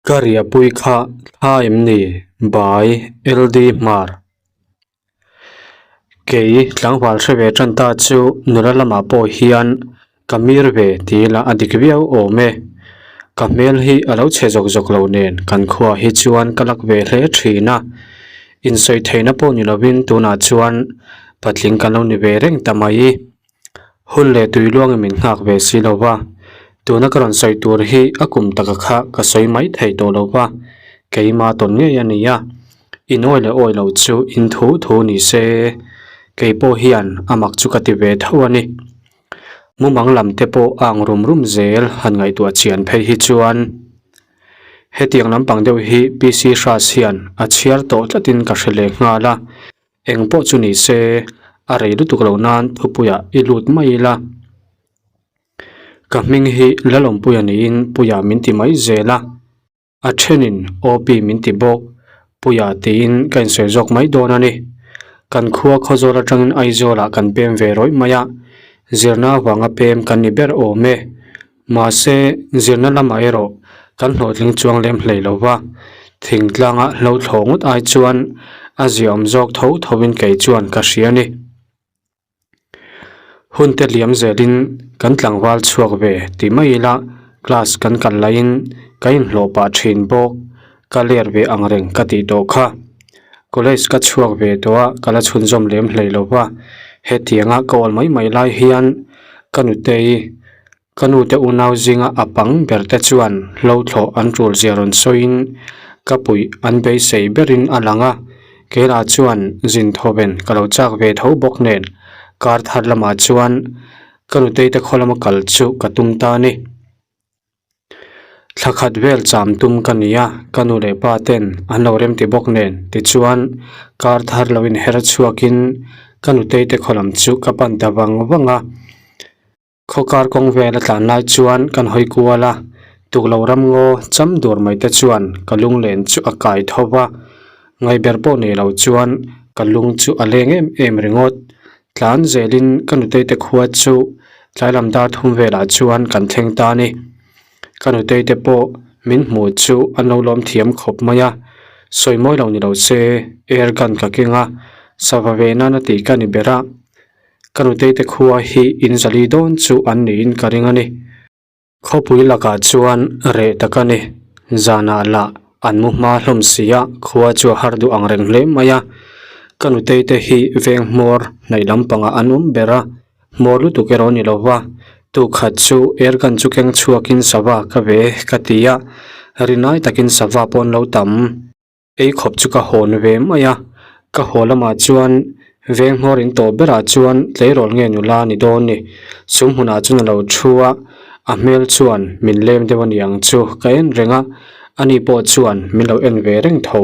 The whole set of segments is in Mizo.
Ka riahpui kha thla em ni? By LD Hmar. Kei tlangval hre ve tan ta chu nula lamah pawh hian ka mir ve ti ila a dik viau awm e. Ka hmel hi a lo chhe zawk zawk lo nen kan khuaah hi chuan ka lak ve hle thin a. Insawi theihna pawh ni lovin tunah chuan patling kan lo ni ve reng ta mai. Hun leh tui luangin min nghak ve si lo va, tuna ka rawn sawi tur hi a kum taka kha ka sawi mai thei tawh lo va, keima tawn ngei a ni a, in awi leh awi lo chu in thu thu ni se, kei pawh hian a mak chu ka ti ve tho a ni. Mumang lam te pawh a ang rum rum zel han ngaihtuah chian phei hi chuan hetiang lampang deuh hi PC Hras hian a chhiar tawh tlatin ka hre leh nghal a. Eng pawh chu ni se, a rei lutuk lo nan thupuiah i lut mai ila. Ka hming hi Lalawmpuia niin Puia min ti mai zel a, a thenin OP min ti bawk, Puia tiin ka insawi zawk mai dawn a ni. Kan khua Khawzawl atangin Aizawlah kan pem ve rawih mai a, zirna avanga pem kan ni ber awm e. Mahse, zirna lamah erawh kan hlawhtling chuang lem hlei lo va, thingtlanga hlo thlawh ngawt ai chuan a ziaawm zawk tho thovin kei chuan ka hria a ni. Hun te liam zelin kan tlangval chhuak ve tih mai ila class kan kal laiin ka inhlawh pah thin bawk, ka ler ve ang reng ka tih tawh kha. College ka chhuak ve tawh a, ka la chhunzawm lem hlei lo va, hetianga ka awl mai mai lai hian ka nutei Ka nute unau zinga a pang ber te chuan hlo thlawh an tul zia rawn sawiin ka puih an beisei berin a lang a, keilah chuan zin thawven ka lo chak ve tho bawk nen kar thar lamah chuan ka nutei te khaw lama kal chu ka tum ta a ni. Thla khat vel cham tum ka ni a, ka nu leh pa ten an lo remti bawk nen tichuan kar thar lo inher chhuakin ka nutei te khaw lam chu ka pan ta vang vang a. Khawkar kawng vel a tlan lai chuan kan hawi kual a, tuklo ramngaw cham dur mai te chuan ka lunglen chu a kai tho va, ngaihber pawh nei lo chuan ka lung chu a leng em em ringawt. Tlan zelin ka nutei te khua chu tlai lam dar thum velah chuan kan thleng ta a ni. Ka nutei te pawh min hmuh chu an lo lawm thiam khawp mai a, sawi mawi lo ni lo se air gun ka keng a, sava ve nana tih ka ni ber a. Ka nutei te khua hi in zali dawn chu an niin ka ring a ni. Khawpui lakah chuan reh tak a ni. Zanah lah an mu hma hlawm si a, khua chu a har duh ang reng hle mai a. Ka nutei te hi veng hmawr hnaih lampangah an awm ber a, hmawr lutuk erawh a ni lo va. Tukhat chu airgun chu keng chhuakin sava ka ve ka ti a, rinai takin sava pawh an lo tam. Ei khawp chu ka hawn ve mai a, ka haw lamah chuan veng hmawr in tawh berah chuan tleirawl nge nula ni dawn ni. Chu hmunah chuan a lo thu a, a hmel chuan min lem deuh a ni ang chu ka en reng a, ani pawh chuan min lo en ve reng tho.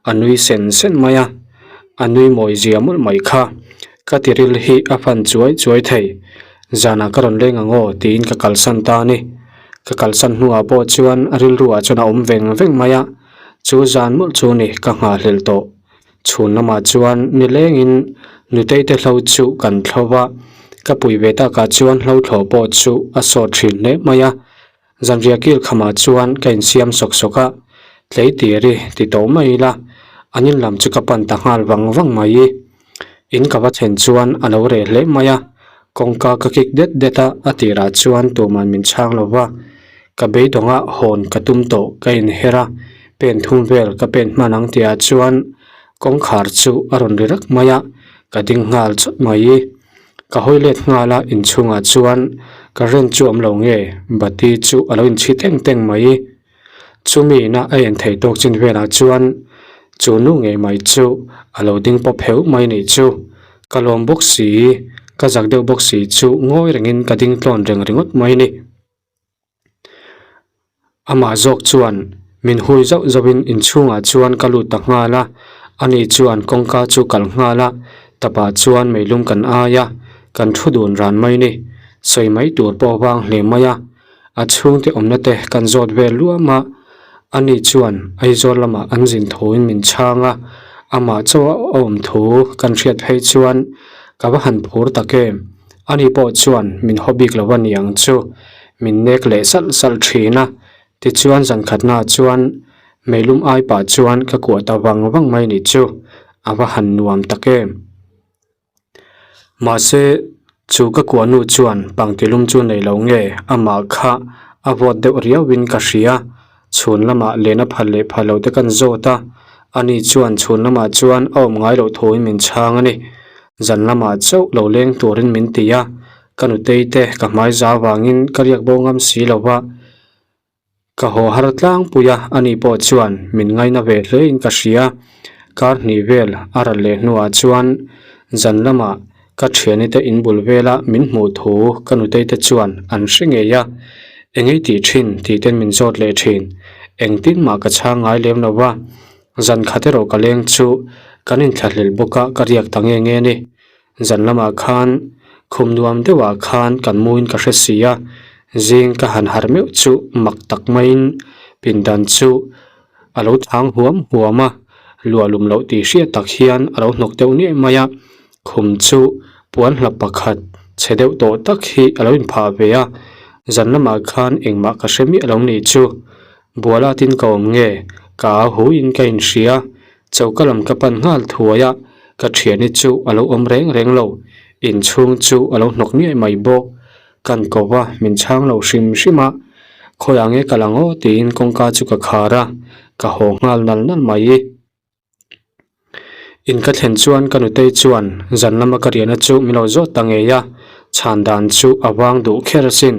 A nui sen sen mai a, a nui mawi zia mawlh mai kha. Ka tiril hi a fan chuai chuai thei. Zanah ka rawn leng ang aw tiin ka kalsan ta a ni. Ka kalsan hnuah pawh chuan a rilruah chuan a awm veng veng mai a. Chu zan mawlh chu ni ka nghahhlelh tawh. Chhun lamah chuan nilengin nutei te hlo chu kan thlo va, ka pui ve takah chuan hlo thlawh pawh chu a sawt thin hle mai a. Zanriah kil khamah chuan ka insiam sawk sawk a, tlei tiri ti tawh mai ila, an in lam chu ka pan ta nghal vang vang mai. In ka va thlen chuan a lo reh hle mai a, kawngka ka kik det det a, a tirah chuan tuman min chhang lo va, ka beidawng a hawn ka tum tawh ka inher a, pen thum vel ka pen hman ang tihah chuan kawngkhar chu a rawn ri rak mai a, ka ding nghal chawt mai. Ka hawi let nghal a, inchhungah chuan current chu awm lo nge bati chu a lo inchhi teng teng mai. Chumi ina a en theih tawk chin velah chuan chu nu ngei mai chu a lo ding pawp heu mai nih chu. Ka lawm bawk si, ka zak deuh bawk si chu ngawi rengin ka ding tlawn reng ringawt mai a ni. Amah zawk chuan min hui zauh zauhin inchhungah chuan ka lut ta nghal a, ani chuan kawngka chu kal nghal a, tapah chuan meilum kan ai a, kan thu dun ran mai a ni. Sawi mai tur pawh vang hle mai a. A chhungte awmna te kan zawt vel luam a, ani chuan Aizawl lamah an zin thuin min chhang a, amah chaw a awm thu kan hriat phei chuan ka va han phur tak em, ani pawh chuan min haw bik lo a ni ang chu, min nek leh salh salh thin a. Tichuan zan khatnaah chuan meilum ai pah chuan ka kuah ta vang vang mai nih chu a va han nuam tak em. Mahse chu ka kuah nu chuan pangtilum chu nei lo nge amah kha a vawt deuh riauin ka hria. Chhun lamah lehna phal leh phal lo te kan zawt a, ani chuan chhun lamah chuan a awm ngai loh thuin min chhang a ni. Zan lamah chauh lo leng turin min ti a, ka nutei te ka hmai za vangin ka riak bo ngam si lo va, ka haw har tlangpui a, ani pawh chuan min ngaina ve hlein ka hria. Kar hnih vel a ral leh hnuah chuan zan lamah Ka thiani te in bul vela min hmuh thu ka nutei te chuan an hre ngei a, engei tih thin tih ten min zawt leh thin. Engtin mah ka chhang ngai lem lo va, zan khat erawh ka leng chu kan inthlahlel bawk a ka riak ta nge nge a ni. Zan lamah khan khum nuam deuhah khan kan muin ka hre si a, zing ka han harh meuh chu mak tak maiin pindan chu a lo chhang huam huam a, luah lum loh tih hriat tak hian a lo hnawk deuh niaih mai a. Khum chu puan hlap pakhat chhe deuh tawh tak hi a lo inphah ve a, zan lamah khan engmah ka hre miah lo nih chu. Buala tin ka awm nge, ka au huiin ka inhria, choka lam ka pan nghal thuai a, ka thiani chu a lo awm reng reng lo, inchhung chu a lo hnawk miah mai bawk. Kan ko va, min chhang lo hrim hrim a, khawiah nge ka lang aw tiin kawngka chu ka khar a, ka haw nghal nal nal mai. In ka thlen chuan ka nutei chuan zan lama ka riahna chu min lo zawt ta ngei a, chhan dan chu a vang duh kher asin.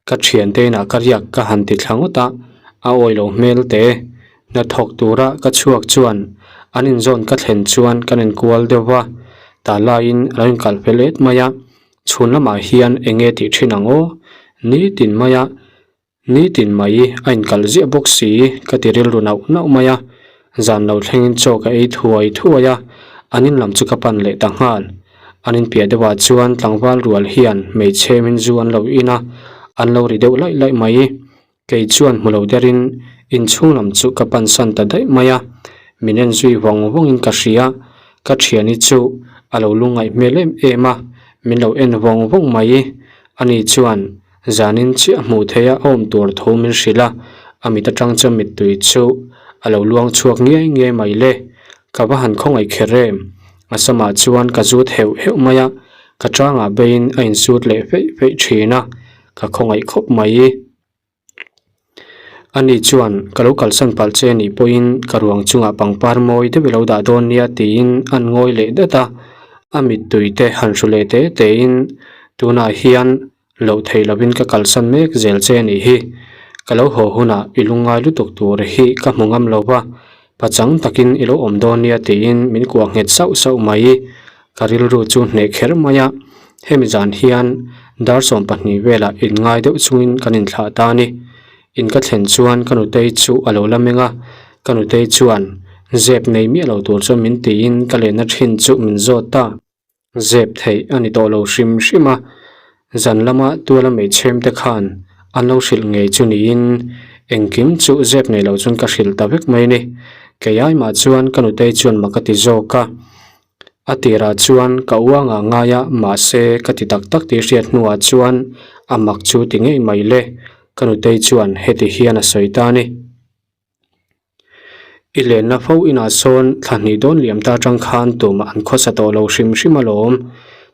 Ka thiante inah ka riak ka han ti thla ngawt a, a awi lo hmel te. Hnathawk tura ka chhuak chuan an inzawn ka thlen chuan kan inkual deuh va, tah laiin a lo inkalh fel et mai a, chhun lamah hian eng nge tih thin ang aw? Nitin maia Nitin mai a inkalh ziah bawk si ka ti rilru nauh nauh mai a, zan lo thlengin chaw ka ei thuai thuai a, an in lam chu ka pan leh ta nghal. An inpiah deuhah chuan tlangval rual hian hmeichhe min zu an lo in a, an lo ri deuh laih laih mai. Kei chuan hmu lo derin inchhung lam chu ka pansan ta daih mai a, min en zui vawng vawngin ka hria, ka thiani chu a lo lungngaih hmel em em a, min lo en vawng vawng mai. Ani chuan Zanin chiah hmuh theih a awm tur thu min hrilh a, a mit atang chuan mittui chu a lo luang chhuak ngiai ngiai mai le. Ka va han khawngaih kher em? A samah chuan ka zut heuh heuh mai a, ka tangah beiin a insut leh feih feih thin a, ka khawngaih khawp mai. Ani chuan, Ka lo kalsan palh che anih pawhin ka ruang chungah pangpar mawi deuh i lo dah dawn nia tiin an ngawi leh dat a, a mittui te han hru leh te tein tunah hian loh theih lovin ka kalsan mek zel che anih hi. Ka lo haw hunah i lungngai lutuk tur hi ka hmu ngam lo va, pachang takin i lo awm dawn nia tiin min kuah nghet sauh sauh mai. Ka rilru chu hneh kher mai a, hemi zan hian dar 12 velah inngai deuh chungin kan inthlah ta a ni. In ka thlen chuan ka nutei chu a lo la meng a, ka nutei chuan zep nei miah lo tur chuan min tiin ka lenna thin chu min zawt ta. Zep theih a ni tawh lo hrim hrim a, zan lama tuala meichhem te khan an lo hrilh ngei chu niin engkim chu zep nei lo chuan ka hrilh ta vek mai a ni. Kei ai mah chuan ka nutei chuan mak a ti zawk a. A tirah chuan ka uang ah ngai a, mahse ka ti tak tak tih hriat hnuah chuan a mak chu ti ngei mai le, ka nutei chuan heti hian a sawi ta a ni. I lenna fo inah sawn thla hnih dawn liam ta atang khan tumah an khawsa tawh lo hrim hrim alawm,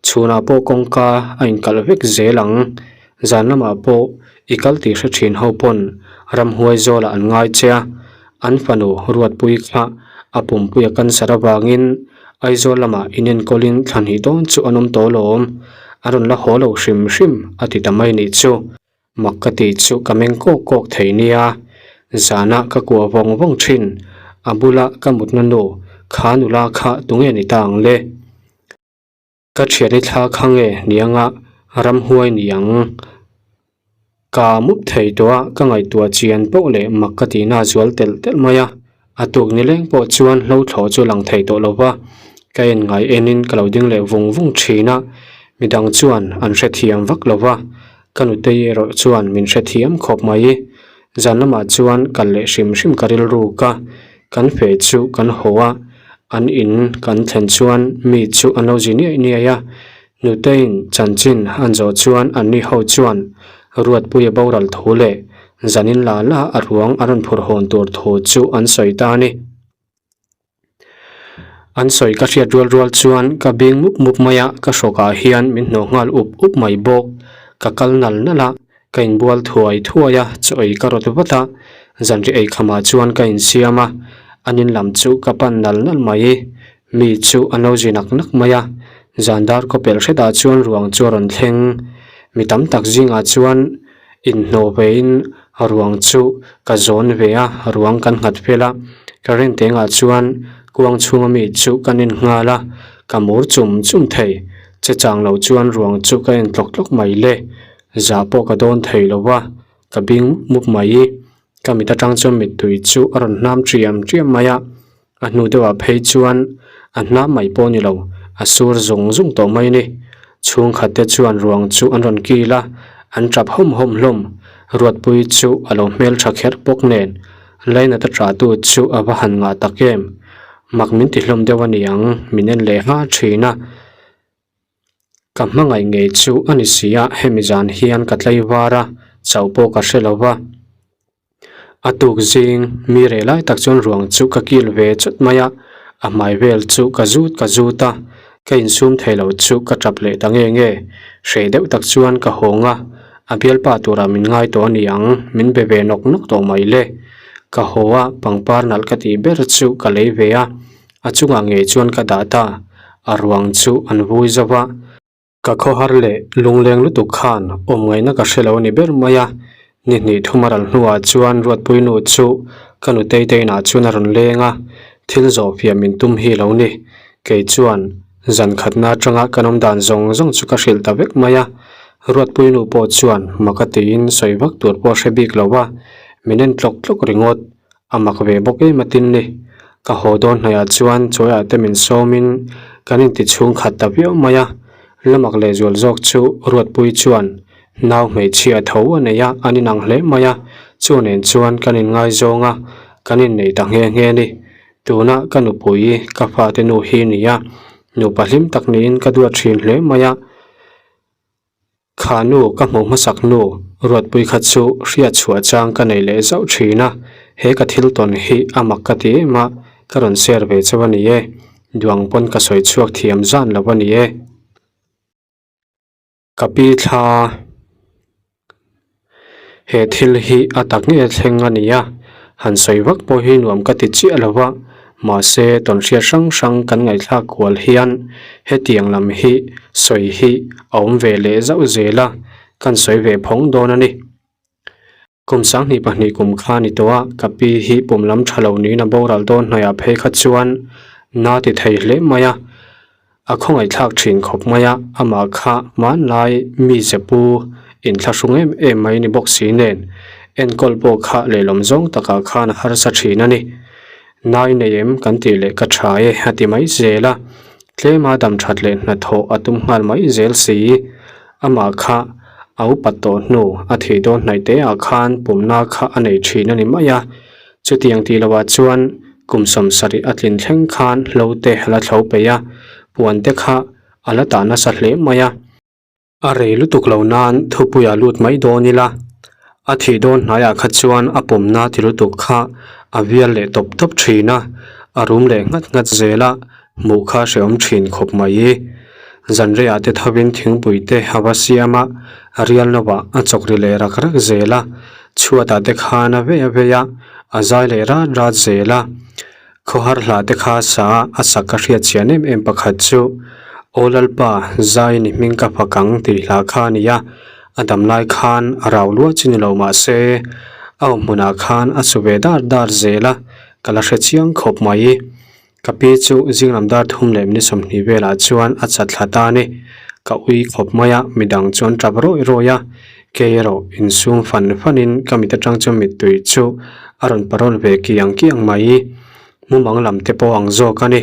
chhunah pawh kawngka a inkalh vek zel ang, zan lamah pawh i kal tih hre thin ho pawn ramhuai zawlah an ngai che a, an fanu Ruatpui kha a pumpuia cancer avangin Aizawl lamah inenkawlin thla hnih dawn chu an awm tawh alawm, a rawn la haw lo hrim hrim a ti ta mai nih chu. Mak ka tih chu ka meng kawk kawk thei nia, zanah ka kuah vawng vawng thin, a bula ka mutna nu kha nula kha tunge ni ta ang le? Ka thiani thla kha nge nianga ramhuai niang? Ka mup thei tawh a, ka ngaihtuah chian poh leh mak ka tihna a zual telh telh mai a, a tuk nileng pawh chuan hlo thlawh chu lang thei tawh lo va, ka en ngai enin ka lo ding leh vung vung thin a, midang chuan an hrethiam vak lo va, ka nutei erawh chuan min hrethiam khawp mai. Zan lamah chuan kal leh hrim hrim ka rilru ka kan feh chu kan haw a, an in kan thlen chuan mi chu an lo zi niaih niaih a, Nuteiin chanchin an zawh chuan anni ho chuan Ruatpuia boral thu leh. Zanin la la a ruang a rawn phur hawn tur thu chu an sawi ta a ni. An sawi ka hriat rual rual chuan ka bing mup mup mai a, ka hrawkah hian min hnawh nghal up up mai bawk. Ka kal nal nal a, ka inbual thuai thuai a, chaw ei ka rawt vat a, zanri ei khamah chuan ka insiam a, an in lam chu ka pan nal nal mai. Mi chu an lo zi nak nak mai a, zan dar kaw pelh hretah chuan ruang chu a rawn thleng. Mi tam tak zingah chuan inhnawh vein ruang chu ka zawn ve a, ruang kan nghat fel a, ka rentengah chuan kuang chhunga mi chu ka nen nghal a, ka mur chum chum thei. Che chang lo chuan ruang chu ka en tlawk tlawk mai le. Zah pawh ka dawn thei lo va, ka bing mup mai. Ka mit atang chuan mittui chu a rawn hnam ṭiam ṭiam mai a, a hnu deuhah phei chuan a hnam mai pawh ni lo, a sur zung zung tawh mai a ni. Chhungkhat te chuan ruang chu an rawn kil a, an ṭap hawm hawm hlawm. Ruatpui chu a lo hmelṭha kher bawk nen, Lainat a ṭahtu chu a va han ngah tak em. Mak min ti hlawm deuh a ni ang, min en leh nghal ṭhin a. Ka hmangaih ngei chu a ni si a, hemi zan hian ka tlei var a, chauh pawh ka hre lo va. A tuk zing mi reh lai tak chuan ruang chu ka kil ve chawt mai a, a hmai vel chu ka zut ka zut a, ka insum thei lo chu ka tap leh ta nge nge. Hreh deuh tak chuan ka hawng a, a bialpa turah min ngai tawh a ni ang, min be ve nawk nawk tawh mai le. Ka haw a, pangpar nalh ka tih ber chu ka lei ve a, A chungah ngei chuan ka dah ta, a ruang chu an vui zo va. Ka khawhar leh lungleng lutuk khan awm ngaihna ka hre lo a ni ber mai a, ni hnih thum a ral hnuah chuan Ruatpui nu chu ka nutei te inah chuan a rawn leng a, thil zawh fiah min tum hi lo ni. Kei chuan zan khatna atanga kan awm dan zawng zawng chu ka hrilh ta vek mai a, Ruatpui nu pawh chuan mak a tiin sawi vak tur pawh a hre bik lo va, min en tlawk tlawk ringawt. A mak ve bawk em a tin ni. Ka haw dawn hnaihah chuan chawiah te min sawmin kan inti chhung khat ta viau mai a. La mak lehzual zawk chu Ruatpui chuan nau hmeichhia tho a nei a, an inang hle mai a. Chu nen chuan kan inngaizawng a, kan innei ta nghe nghe a ni. Tuna ka nupui ka fate nu hi ni a, nupa hlim tak niin ka duat thin hle mai a. Kha nu ka hmuh hmasak nu Ruatpui kha chu hriat chhuah chang ka nei leh zauh thin a, he ka thil tawn hi a mak ka ti em a, ka rawn share ve chauh a ni e, duang pawn ka sawi chhuak thiam zan lo a ni e. Ka pi thla He thil hi a tak nge thleng a ni a, han sawi vak pawh hi nuam ka ti chiah lo va, mahse tawnhriat hrang hrang kan ngaihthlak kual hian hetiang lam hi sawi hi a awm ve leh zauh zel a, kan sawi ve phawng dawn a ni. Kum 22 kum kha ni tawh a, ka pi hi pum lam tha lo niin a boral dawn hnuaiah phei kha chuan na ti thei hle mai a. A khawngaihthlak thin khawp mai a, amah kha hmanlai mi ze pu inthlahrung em em mai ni bawk si nen enkawl pawh kha lehlam zawng takah khan a harsa thin a ni. Nai nei em kan tih leh ka tha e a ti mai zel a, tlema dam that leh hnathawh a tum nghal mai zel si. Amah kha a upat tawh hnu a thih dawn hnaih te ah khan pumna kha a nei thin a ni mai a, Chutiang tih lohah chuan kum 70 a tlin thleng khan hlo te a la thlo peih a, puan te kha a la tah nasa hle mai a. A rei lutuk lo nan thupuia lut mai dawn ila, a thih dawn hnaiah kha chuan a pawmna ti lutuk kha a vial leh tawp tawp thin a, a rum leh nghat nghat zel a, hmuh kha hrehawm thin khawp mai. Zanreiah te thovin thingpui te a va siam a, a rial lovah a chawk ri leh rak rak zel a, chhuatah te khan a vei a vei a, a zai leh rat rat zel a. Khawhar hla te kha sa a sak ka hriat chian em em pakhat chu, Aw Lalpa, zai ni hming ka fak ang tih hla kha a ni a, a dam lai khan a rau luah chi ni lo mah se, a awm hmunah khan a su ve dar dar zel a, ka la hre chiang khawp mai. Ka pi chu zinglam dar thum leh minute 20 velah chuan a chat thla ta a ni. Ka ui khawp mai a, midang chu an tap rawih rawih a. Kei erawh insum fan fanin ka mit atang chuan mittui chu a rawn parawl ve kiang kiang mai. Mumang lam te pawh ang zawk a ni.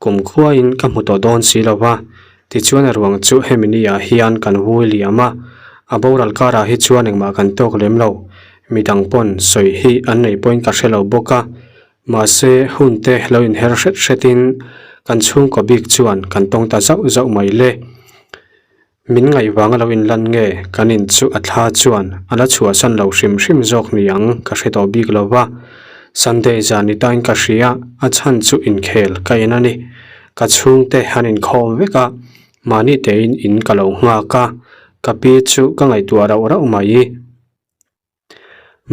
Kum khuain ka hmu tawh dawn si lo va. Tichuan a ruang chu hemi ni ah hian kan vui liam a. A boral karah hi chuan engmah kan tawk lem lo. Midang pawn sawi hi an nei pawhin ka hre lo bawk a. Mahse, hun te lo inher hret hretin kan chhungkaw bik chuan kan tawng ta zauh zauh mai le. Min ngaih vanga lo inlan nge kan in chu a thla chuan a la chhuahsan lo hrim hrim zawk ni ang ka hre tawh bik lo va. Sunday zan ni tain ka hria, a chhan chu inkhel ka en a ni. Ka chhungte han inkhawm vek a, mahni tein in ka lo nghak a, ka pi chu ka ngaihtuah rauh rauh mai.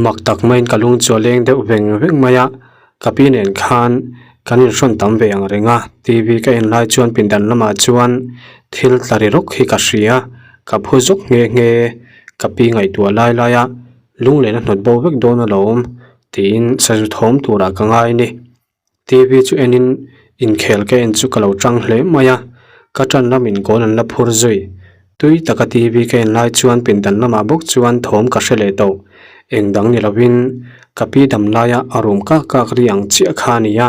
Mak tak maiin ka lung chu a leng deuh veng veng mai a, ka pi nen khan kan inhrawn tam ve ang reng a, T_V ka en lai chuan pindan lamah chuan thil tla ri rawk hi ka hria, ka phu zawk nghe nghe, ka pi ngaihtuah lai lai a, lunglen a hnawt bo vek dawn alawm tiin sazu thawm turah ka ngai a ni. TV chu enin inkhel ka en chu ka lo tang hle mai a, ka tan lamin goal an la phur zui. Tui taka TV ka en lai chuan pindan lamah bawk chuan thawm ka hre leh tawh. Eng dang ni lovin ka pi dam laia a rum kak kak ri ang chiah kha a ni a,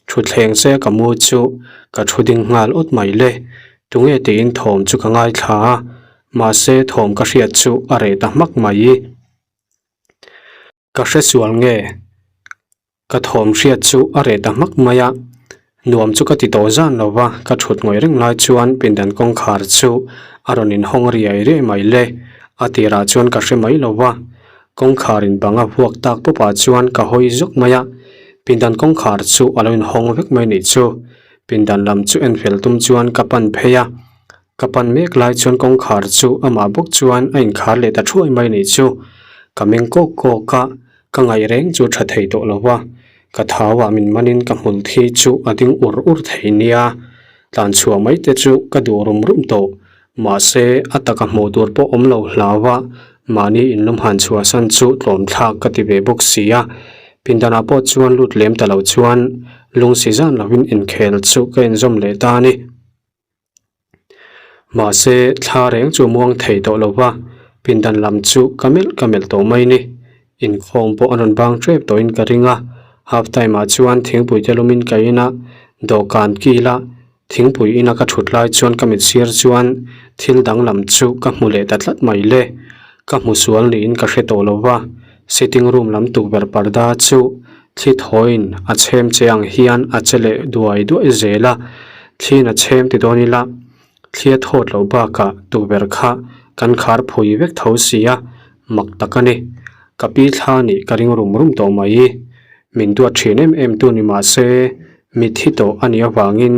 thutthleng che ka mu chu ka thu ding nghal awt mai le. Tunge tiin thawm chu ka ngaithla a, mahse thawm ka hriat chu a reh ta hmak mai. Ka hre sual nge? Ka thawm hriat chu a reh ta hmak mai a, nuam chu ka ti tawh zan lo va, ka thut ngawih reng lai chuan pindan kawngkhar chu a rawn inhawng riai riai mai le, a tirah chuan ka hre mai lo va, kawngkhar in bang a vuak tak pawp ah chuan ka hawi zawk mai a, pindan kawngkhar chu a lo inhawng vek mai nih chu, pindan lam chu en fel tum chuan ka pan phei a. Ka pan mek lai chuan kawngkhar chu amah bawk chuan a inkhar leh ta thuai mai nih chu. Ka meng kawk kawk a, ka ngaih reng chu tha thei tawh lo va. Ka thau ah min manin ka hmul thi chu a ding ur ur thei nia. Tlan chhuah mai te chu ka duh rum rum tawh. Mahse, a taka hmuh tur pawh awm lo hlau a, mahni inlum han chhuahsan chu tlawm thlak ka ti ve bawk si a. Pindanah pawh chuan lut lem ta lo chuan lungsi zan lovin inkhel chu ka inzawm leh ta a ni. Mahse, thla reng chu muang thei tawh lo va, pindan lam chu ka melh ka melh tawh mai ni. Inkhawm pawh a rawn bang tep tawhin ka ring a, half time ah chuan thingpui te lumin ka in a, dawhkan kil a, thingpui ina ka thut lai chuan ka mit sir chuan thil danglam chu ka hmu leh ta tlat mai le. Ka hmu sual niin ka hre tawh lo va, sitting room lam tukverh parda chu thli thawiin a chhem che ang hian a che leh duai duai zel a, thliin a chhem ti dawn ila thli a thawt loh bakah tukverh kha kan khar phui vek tho si a, mak tak a ni. Ka pi thla nih ka ring rum rum tawh mai. Min duat thin em em tu ni mah se mitthi tawh a nih avangin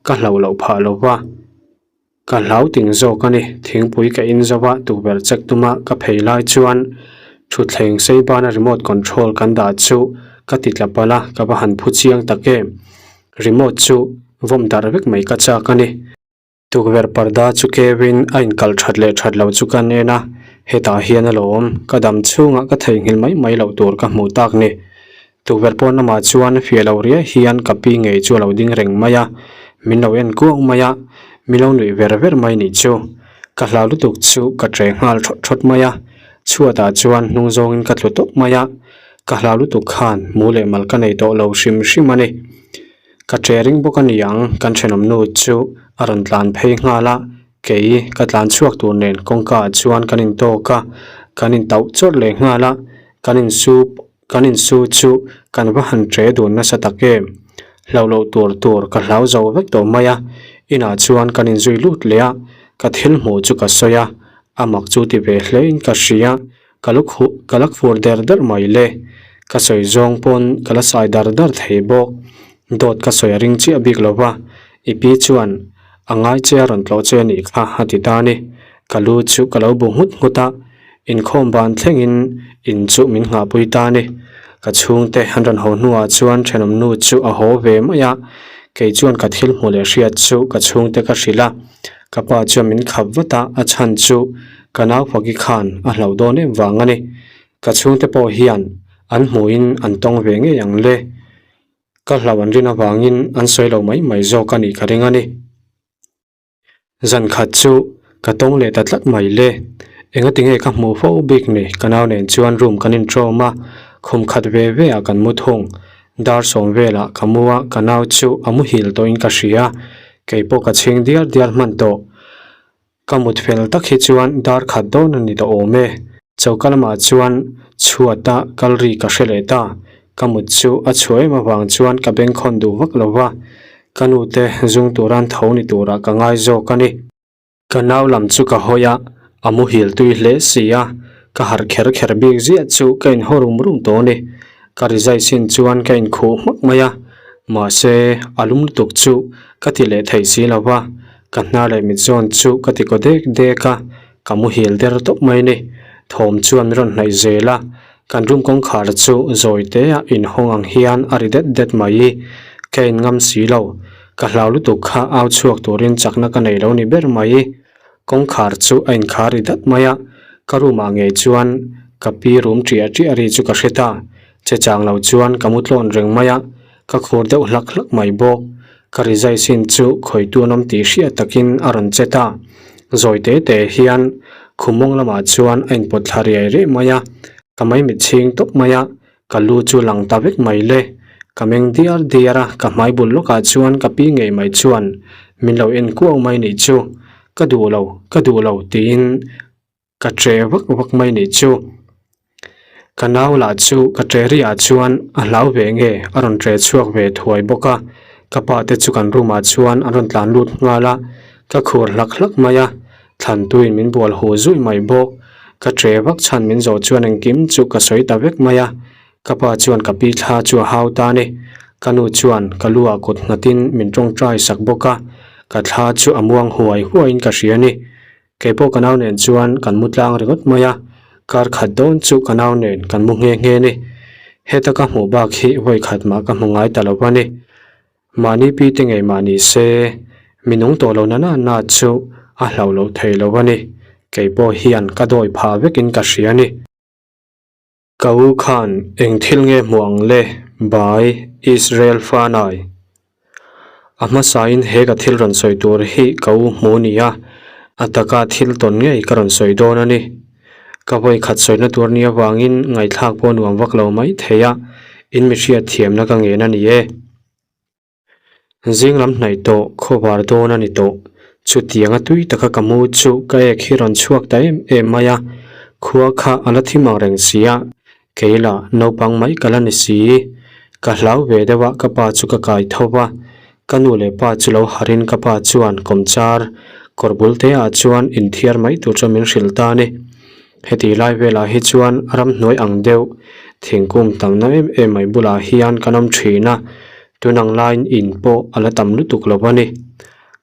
ka hlauh loh phah lo va. Ka hlau ting zawk a ni, thingpui ka in zo a, tukverh check tuma ka phei lai chuan thutthleng sei bana remote control kan dah chu ka ti tla palh a, ka va han phu chiang tak em. Remote chu vawm darh vek mai ka chak a ni. Tukverh parda chu keuin a inkalh that leh that loh chu ka nen a, hetah hian alawm, ka dam chhungah ka theihnghilh mai mai loh tur ka hmuh tak ni. Tukverh pawn lamah chuan fiah lo riai hian ka pi ngei chu a lo ding reng mai a, min lo en kuau mai a, min lo nuih ver ver mai nih chu. Ka hlau lutuk chu ka che nghal thawt thawt mai a, chhuatah chuan hnung zawngin ka tlu tawp mai a, ka hlau lutuk khan mu leh mal ka nei tawh lo hrim hrim a ni. Ka che ring bawk a ni ang, kan thenawm nu chu a rawn tlan phei nghal a, kei ka tlan chhuak tur nen kawngka ah chuan kan intawk a, kan intauh chawrh leh nghal a, kan insup Kan insu chu kan va han ṭe dun nasa tak em? Hlau loh tur tur ka hlau zo vek tawh mai a, inah chuan kan inzui lut leh a, ka thil hmuh chu ka sawi a, a mak chu ti ve hlein ka hria, ka lu khuh ka la khur der der mai le, ka sawi zawng pawn ka la sai dar dar thei bawk, dawt ka sawi a ring chiah bik lo va, i pi chuan a ngai che a rawn tlawh che a nih kha a ti ta a ni, ka lu chu ka lo bu nghut nghut a. Inkhawm ban thlengin in chu min nghahpui ta a ni. Ka chhungte an rawn haw hnuah chuan thenawm nu chu a haw ve mai a, kei chuan ka thil hmuh leh hriat chu ka chhungte ka hrilh a. Ka pa chuan min khap vat a, a chhan chu ka naupaki khan a hlauh dawn em vang a ni. Ka chhungte pawh hian an hmuhin an tawng ve ngei ang le. Ka hlauh an rin avangin an sawi lo mai mai zawk a nih ka ring a ni. Zan khat chu ka tawng leh ta tlat mai le. Engati nge ka hmuh fo bik ni? Ka nau nen chuan room kan inṭawm a, khum khat ve ve ah kan mu thung. Dar sawm velah ka mu a, ka nau chu a muhil tawhin ka hria. Kei pawh ka chhing diar diar hman tawh. Ka mut fel tak hi chuan dar khat dawn a ni tawh awm e. Choka lamah chuan chhuata kal ri ka hre leh ta. Ka mut chu a chhuah em avang chuan ka bengkhawn duh vak lo va, ka nute zung turan tho ni turah ka ngai zawk a ni. Ka nau lam chu ka hawi a, a muhil tui hle si a, ka harh kher kher bik ziah chu ka inhaw rum rum tawh a ni. Ka rizai sin chuan ka inkhuh hmak mai a, mahse a lum lutuk chu ka ti leh thei si lo va, ka hnar leh mit zawn chu ka ti kaw dek dek a, ka muhil der tawp mai a ni. Thawm chuan min rawn hnaih zel a, kan room kawngkhar chu zawi te a inhawng ang hian a ri det det mai. Ka in ngam si lo, ka hlau lutuk kha au chhuak turin chakna ka nei lo ni ber mai. Kawngkhar chu a inkhar ri dat mai a, ka room ah ngei chuan ka pi room ṭiah ṭiah ri chu ka hre ta. Che chang lo chuan ka mu tlawn reng mai a, ka khur deuh hlak hlak mai bawk. Ka rizai sin chu khawitu an awm tih hriat takin a rawn che ta. Zawi te te hian khum mawng lamah chuan a inpawt thla riai riai mai a, ka maimit chhing tawp mai a, ka lu chu lang ta vek mai le. Ka meng diar diar a, ka hmai bul lawkah chuan ka pi ngei mai chuan min lo en kuau mai nih chu. Ka duh lo, ka duh lo tiin Ka ṭe vak vak mai nih chu. Ka nau lah chu ka ṭe ri ah chuan a hlau ve nge a rawn ṭe chhuak ve thuai bawk a. Ka pa te chu kan room ah chuan an rawn tlan lut nghal a, ka khur hlak hlak mai a, thlan tuin min bual huh zui mai bawk. Ka ṭe vak chhan min zawh chuan engkim chu ka sawi ta vek mai a. Ka pa chuan ka pi thla chu a hau ta a ni. Ka nu chuan ka lu ah kut nghatin min ṭawngṭai sak bawk a, ka thla chu a muang huai huaiin ka hria a ni. Kei pawh ka nau nen chuan kan mu tlang ringawt mai a, kar khat dawn chu ka nau nen kan mu nghe nghe ni. Heta ka hmuh bak hi vawi khat mah ka hmu ngai ta lo a ni. Mahni pi te ngei mah ni se, mi nung tawh lo na na na chu a hlauh loh thei lo a ni. Kei pawh hian ka dawi phah vekin ka hria a ni. Ka u khan eng thil nge hmuh ang le by Israel Fanai. A hmasain he ka thil rawn sawi tur hi ka u hmu nia, a taka thil tawn ngei ka rawn sawi dawn a ni. Ka vawi khat sawina tur nia vangin ngaihthlak pawh nuam vak lo mai thei a, in mi hriat thiamna ka ngen a ni e. Zing lam hnaih tawh khawvar dawn a ni tawh. Chutianga tui taka ka mu chu ka ek hi rawn chhuak ta em em mai a, khua kha a la thim ang reng si a, kei lah naupang mai ka la ni si. Ka hlau ve deuh a ka pa chu ka kai tho va, ka nu leh pa chu lo harhin ka pa chuan kawmchar kawr bul te ah chuan inthiar mai tur chuan min hrilh ta a ni. Heti lai velah hi chuan ramhnuai ang deuh thingkung tamna em em mai bulah hian kan awm thin a, tun ang laiin in pawh a la tam lutuk lo a ni.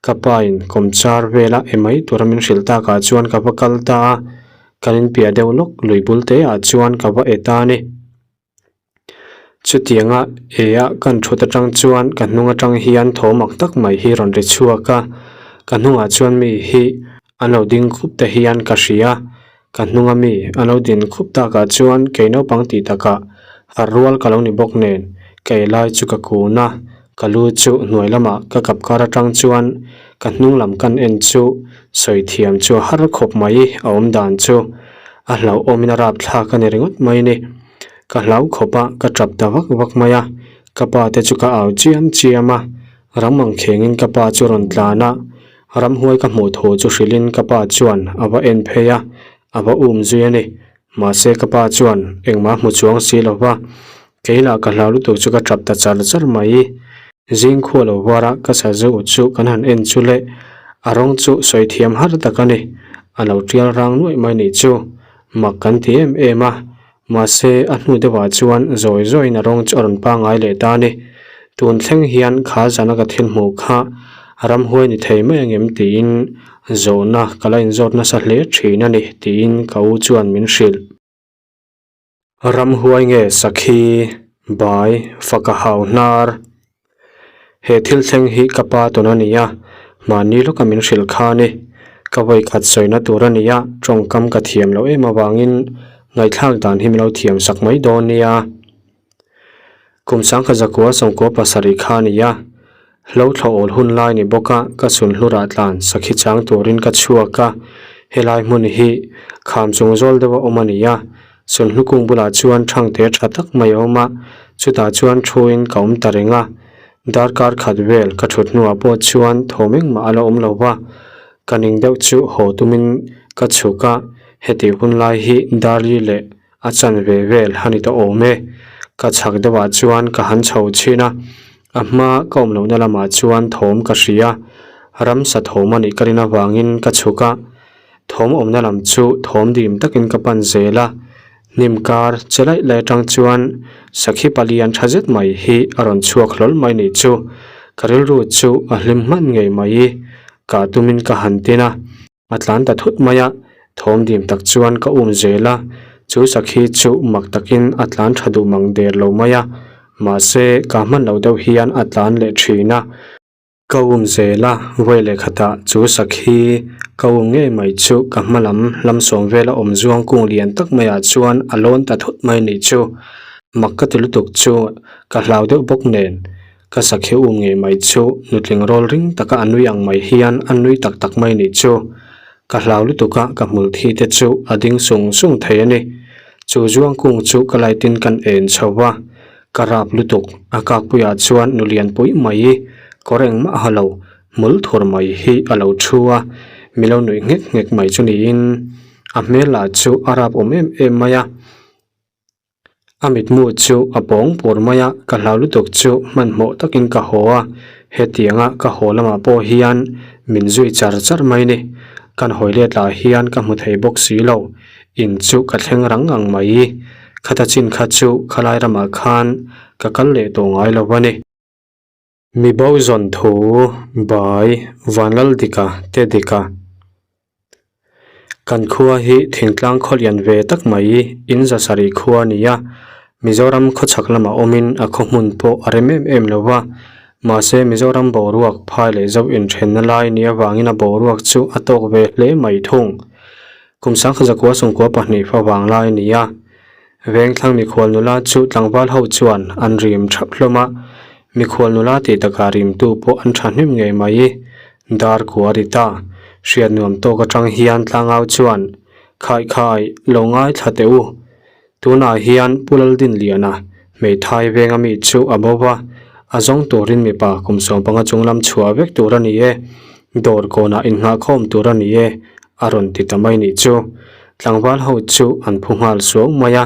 Ka pa in kawmchar vela e mai tura min hrilh takah chuan ka va kal ta a, kan inpiah deuh lawk lui bul te ah chuan ka va e ta a ni. Chutianga e a kan thut atang chuan ka hnung atang hian thaw mak tak mai hi rawn ri chhuak a, ka hnungah chuan mi hi an lo ding khup te hian ka hria, ka hnunga mi an lo din khup takah chuan kei naupang tih takah harh rual ka lo ni bawk nen ka ei lai chu ka kun a, ka lu chu hnuai lamah ka kap kar atang chuan ka hnung lam kan en chu sawi thiam chu a har khawp mai a awm dan chu a hlauhawmin a rapthlak a ni ringawt mai a ni. Ka hlau khawp a, ka tap ta vak vak mai a, ka pa te chu ka au chiam chiam a, ram ang khengin ka pa chu rawn tlan a, ramhuai ka hmuh thu chu hrilhin ka pa chuan a va en phei a, a va um zui a ni. Mahse ka pa chuan engmah hmu chuang si lo va, kei lah ka hlau lutuk chu ka tap ta char char mai. Zing khua lo var a ka sa zeuh chu kan han en chu le, a rawng chu sawi thiam har tak a ni, a lo tial rang nuaih mai nih chu, mak kan ti em em a, Mahse, a hnu deuhah chuan zawi zawiin a rawng chu a rawn pangngai leh ta a ni. Tun thleng hian kha zana ka thil hmuh kha ramhuai ni thei mai angem tiin zawhna ka la inzawt nasa hle thin a ni tiin ka u chuan min hrilh. Ramhuai nge sakhi, bai, faka hau hnar. He thil thleng hi ka pa tawn a ni a, mahni lawka min hrilh kha a ni. Ka vawi khat sawina tur a ni a, tawngkam ka thiam loh em avangin ngaihthlak dan hi min lo thiam sak mai dawn nia. Kum sangkhat zakua sawmkua pasarih kha a ni a, hlo thlawh awl hun lai ni bawk a, ka chhun hlurah tlan sakhi chang turin ka chhuak a, helai hmun hi kham chung zawl deuh a awm a ni a, Chawlhnu kung bulah chuan thangte tha tak mai a awm a, chutah chuan thuin ka awm ta reng a. Darkar khat vel ka thut hnuah pawh chuan thawm engmah a la awm lo va, ka ning deuh chu haw tumin ka chhuk a, heti hun lai hi Darli leh a chanve vel a ni tawh awm e. Ka chhak deuhah chuan ka han chho chhin a, a hma ka awm lohna lamah chuan thawm ka hria. Ramsa thawm a nih ka rin avangin ka chhuk a, thawm awmna lam chu thawm dim takin ka pan zel a, hnim kar che laih laih atang chuan sakhi palian tha zet mai hi a rawn chhuak hlawl mai nih chu ka rilru chu a hlim hman ngei mai kah tumin ka han tin a. A tlan ta thut mai a, thawm dim tak chuan ka um zel a, chu sakhi chu mak takin a tlan tha duh mang der lo mai a, mahse ka hman lo deuh hian a tlan leh thin a. Ka um zel a, vawi leh khatah chu sakhi ka um ngei mai chu ka hma lam lam sawm vela awm zuang kung lian tak maiah chuan a lawn ta thut mai nih chu. Mak ka ti lutuk chu ka hlau deuh bawk nen. Ka sakhi um ngei mai chu nutling rawl ring taka a nui ang mai hian a nui tak tak mai nih chu. Ka hlau lutuk a, ka hmul thi te chu a ding sung sung thei a ni. Chu zuang kung chu ka light in kan en chho va, ka rap lutuk. A kakpuiah chuan nu lianpui mai kawr engmah ha lo, hmul thur mai hi a lo thu a, mi lo nuih nghek nghek mai chu niin a hmel lah chu a rap awm em em mai a. A mitmu chu a pawng pur mai a, ka hlau lutuk chu hmanhmawh takin ka haw a, hetianga ka haw lamah pawh hian min zui char char mai ni. Kan hawi let lah hian ka hmu thei bawk si lo, in chu ka thleng rang ang mai. Khata chin kha chu khalai ramah khan ka kal leh tawh ngai lo a ni. Mi bo zawn thu bai Vanlaldika te dika. Kan khua hi thingtlang khaw lian ve tak mai in za sarih khua a ni a, Mizoram khawchhak lamah awmin a khaw hmun pawh a rem em em lo va, mahse Mizoram boruak phai leh zo inthenna lai ni avangin a boruak chu a tawk ve hle mai thung. Kum sangkhat zakua sawmkua pahnih favang lai a ni a, Vengthlang mikhual nula chu tlangval ho chuan an rim thap hlawm a, mikhual nula tih takah rimtu pawh an thahnem ngei mai. Dar kua ri ta, hriat nuam tawk atang hian tlangau chuan, Khai khai, lo ngaithla teh u. Tunah hian Pu Laldinliana, hmeithai venga mi chu a bo va, a zawng turin mipa kum 15 chunglam chhuah vek tur a ni e, dawr kawnah innghahkhawm tur a ni e, a rawn ti ta mai nih chu. Tlangval ho chu an phu nghal suau mai a,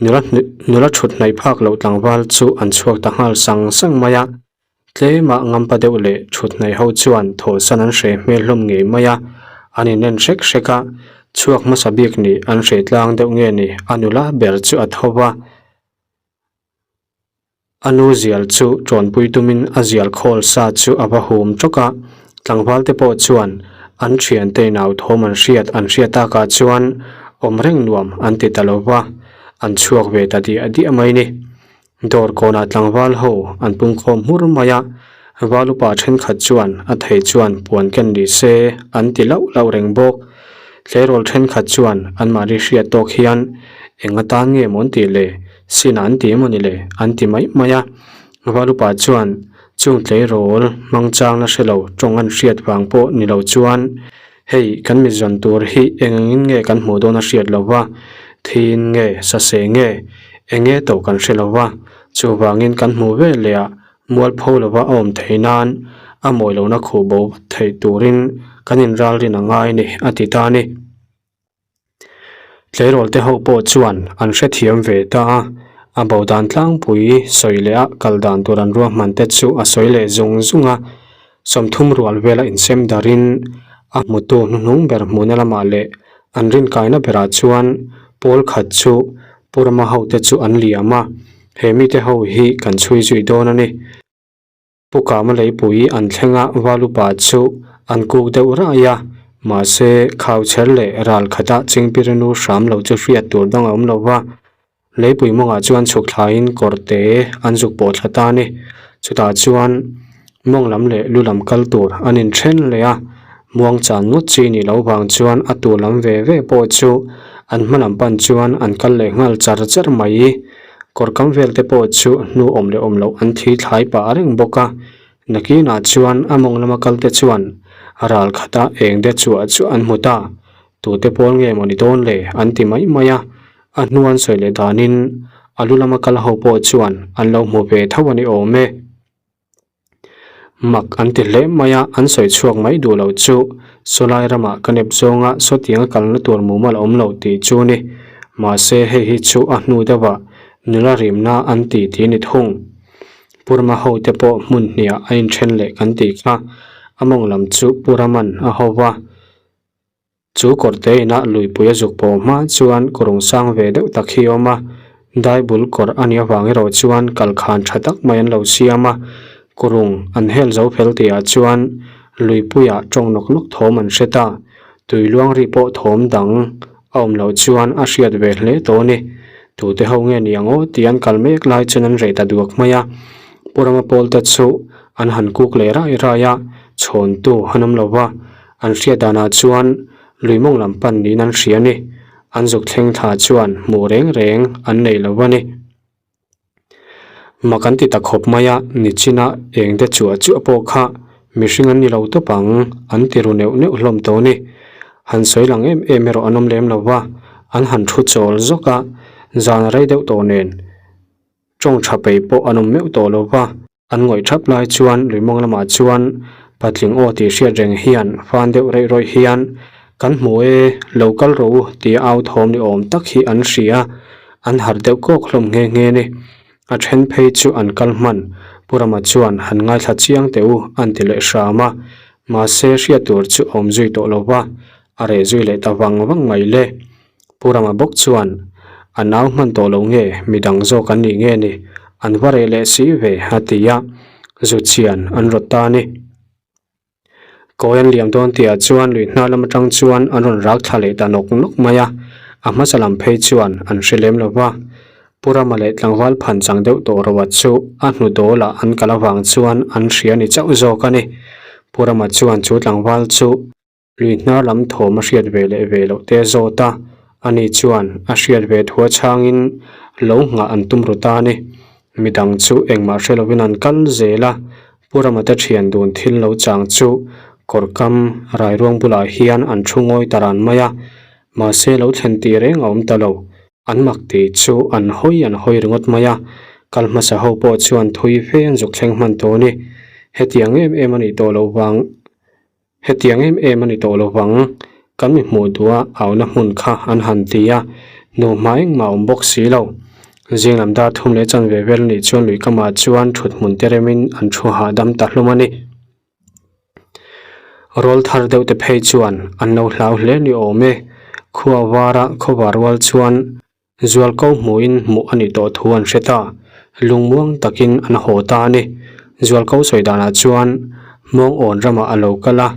nula nula thut hnaih phak loh tlangval chu an chhuak ta nghal sang sang mai a, tlemah ngampa deuh leh thut hnaih ho chuan thawhsan an hre hmel hlawm ngei mai a, an inen hrek hrek a, chhuak hmasa bik nih an hre tlang deuh nge ni a nula ber chu a tho va. A nu zial chu ṭawnpui tumin a zial khawl sa chu a va hum ṭawk a, tlangval te pawh chuan an ṭhiante inau thawm an hriat an hriat takah chuan awm reng nuam an ti ta lo va, an chhuak ve ta diah diah mai ni. Dawr kawnah tlangval ho an pungkhawm hmur mai a, val upa ṭhenkhat chuan a thei chuan puan ken ni se an ti lauh lauh reng bawk. Tleirawl ṭhenkhat chuan anmahni hriat tawk hian eng atan nge maw an tih le? Sin an ti emaw ni le? An ti mai mai a. Valupa chuan chung tleirawl hmang chang la hre lo tawng an hriat vang pawh ni lo chuan hei kan mi zawn tur hi eng angin nge kan hmuh dawn a hriat lo va, thiin nge, sase nge, eng nge tawh kan hre lo va, chuvangin kan hmuh ve leh ah mualpho lova a awm theih nan a mawi lohna khuh bo vat theih turin kan inralrin a ngai a ni a ti ta a ni. Tleirawl te ho pawh chuan an hrethiam ve ta a, a bo dan tlangpui sawi leh a kal dan tur an ruahman te chu a sawi leh zung zung a, 30 rual vela insem darin a hmutu hnuhnung ber hmuhna lamah leh an rinkaina berah chuan pawl khat chu Pu Rama hote chu an liam a, he mite ho hi kan chhui zui dawn a ni. Pu Kama leipui an thleng a, Valupa chu an kuk deuh rai a, mahse khauchher leh ral khata Chingpirinu hram lo chu hriat tur dang a awm lo va. Leipui mawngah chuan chhuk thlaiin kawrte an zuk pawh thla ta a ni. Chutah chuan mawng lam leh lu lam kal tur an inthen leh a, muang chan ngawt chi nih loh vang chuan a tur lam ve ve pawh chu an hma lam pan chuan an kal leh nghal char char mai. Kawr kam vel te pawh chu hnu awm leh awm loh an thi thlai pah reng bawk a, nakinah chuan a mawng lama kal te chuan ral khata eng de chuah chu an hmu ta, tute pawl nge maw ni dawn le an ti mai mai a, a hnu an sawi leh danin a lu lama kal ho pawh chuan an lo hmu ve tho a ni awm e. Mak an ti hle mai a, an sawi chhuak mai duh loh chu sawlai ramah ka nep zawnga sawtianga kalna tur mumal a awm loh tih chu ni. Mahse hei hi chu a hnu deuhah nula rimna an ti ti ni thung. Purma hote pawh hmun hniah a inthen leh kan tih kha. A mawng lam chu Pu Raman a ho va. Chu kawrte inah luipui a zuk pawh hma chuan kawrung sang ve deuh tak hi a awm a, dai bul kawr a nih avang erawh chuan kalkhan tha tak mai an lo siam a, kawrung an hel zo fel tihah chuan luipuiah tawng nawk nawk thawm an hre ta, tui luang ri pawh thawm dang a awm loh chuan a hriat ve hle tawh a ni. Tute ho nge ni ang aw tih an kal mek lai chuan an reh ta duak mai a, Pu Rama Pawlte chu an han kuk leh rai rai a, chhawntu an awm lo va. An hriat danah chuan lui mawng lam pan niin an hria a ni. An zuk thleng thla chuan hmuh reng reng an nei lo a ni. Mak an ti ta khawp mai a, nichina eng te chuah chuah pawh kha mihring an ni lo tawp ang an ti ru neuh neuh hlawm tawh a ni. Han sawi lang em em erawh an awm lem lo va, an han thu chawl zawk a, zan a rei deuh tawh nen tawng tha peih pawh an awm meuh tawh lo va. An ngawih thap lai chuan luimawng lamah chuan patling aw tih hriat reng hian fan deuh reih rawih hian kan hmu e, lo kal rawh u tia au thawm ni awm tak hi an hria, an harh deuh kawk hlawm nghe nghe ni. A then phei chu an kal hman, Pu Rama chuan han ngaithla chiang teh u an ti leh hram a, mahse hriat tur chu a awm zui tawh lo va, a reh zui leh ta vang vang mai le. Pu Rama bawk chuan, A nau hman tawh lo nge, midang zawk an nih nge ni, an va reh leh si ve, a ti a, zu chian an rawt ta a ni. Kawi an liam dawn tihah chuan lui hna lam atang chuan an rawn rak thla leh ta nawk nawk mai a, a hmasa lam phei chuan an hre lem lo va. Pu Rama leh tlangval phan chang deuh tawh roa chu a hnu dawlah an kal avang chuan an hria ni chauh zawk a ni. Pu Rama chuan chu tlangval chu. Lui hnar lam thawm a hriat ve leh ve loh te zawt a, ani chuan a hriat ve thu a chhangin lo nghah an tum ru ta a ni. Midang chu engmah hre lovin an kal zel a, Pu Rama te thian dun thil lo chang chu kawr kam rairuang bulah hian an thu ngawi ta ran mai a, mahse lo thlen tih reng a awm ta lo. An mak tih chu an hawi an hawi ringawt mai a, kal hmasa ho pawh chuan thui fe an zuk thleng hman tawh a ni. Hetiang em em a nih tawh loh vang. Hetiang em em a ni tawh lo vang, kan mi hmuh duh a auna hmun kha an han ti a, nu hma engmah a awm bawk si lo. Zing lam dar thum leh chanve vel anih chuan lui kamah chuan thut hmun te remin an thu hahdam ta hlum a ni. Rawl thar deuh te phei chuan an lo hlau hle ni awm e, khua vara khawvar rual chuan Zualko hmuhin hmuh a nih tawh thu an hre ta. Lungmuang takin an haw ta a ni. Zualko sawi danah chuan Hmawng awn ramah a lo kal a,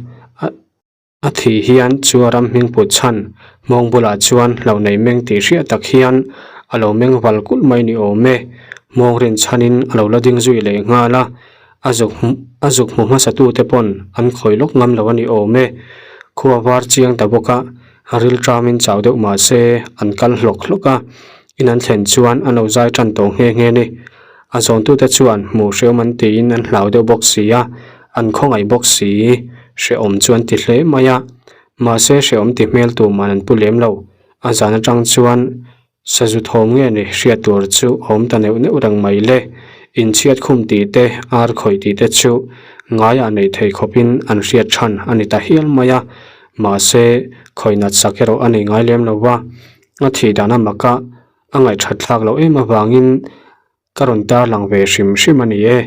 a thih hian chu a ram hming put chhan Hmawng bulah chuan hlauh nei meng tih hriat tak hian a lo meng val kulh mai ni awm e. Hmawng rin chhanin a lo la ding zui leh nghal a, a zuk a zuk hmu hmasatute pawn an khawi lawk ngam lo a ni awm e. Khua var chiang ta bawk a, A ril ṭamin chau deuh mah se an kal hlawk hlawk a, in an thlen chuan an lo zai ṭan tawh nghe nghe ni. A zawntute chuan hmuh hrehawm an tiin an hlau deuh bawk si a, an khawngaih bawk si, hrehawm chu an ti hle mai a. Mahse hrehawm ti hmel tuman an pu lem lo, a zan aṭang chuan Sazu thawm nge ni hriat tur chu awm ta neuh neuh reng mai le. Inchhiat khum tih te, ar khawih tih te chu ngaiah neih thei khawpin an hriat than a ni ta hial mai a. Mahse, khawih nat sak erawh a nei ngai lem lo va. A thih dan a mak a, a ngaihthat thlak loh em avangin ka rawn tarlang ve hrim hrim a ni e.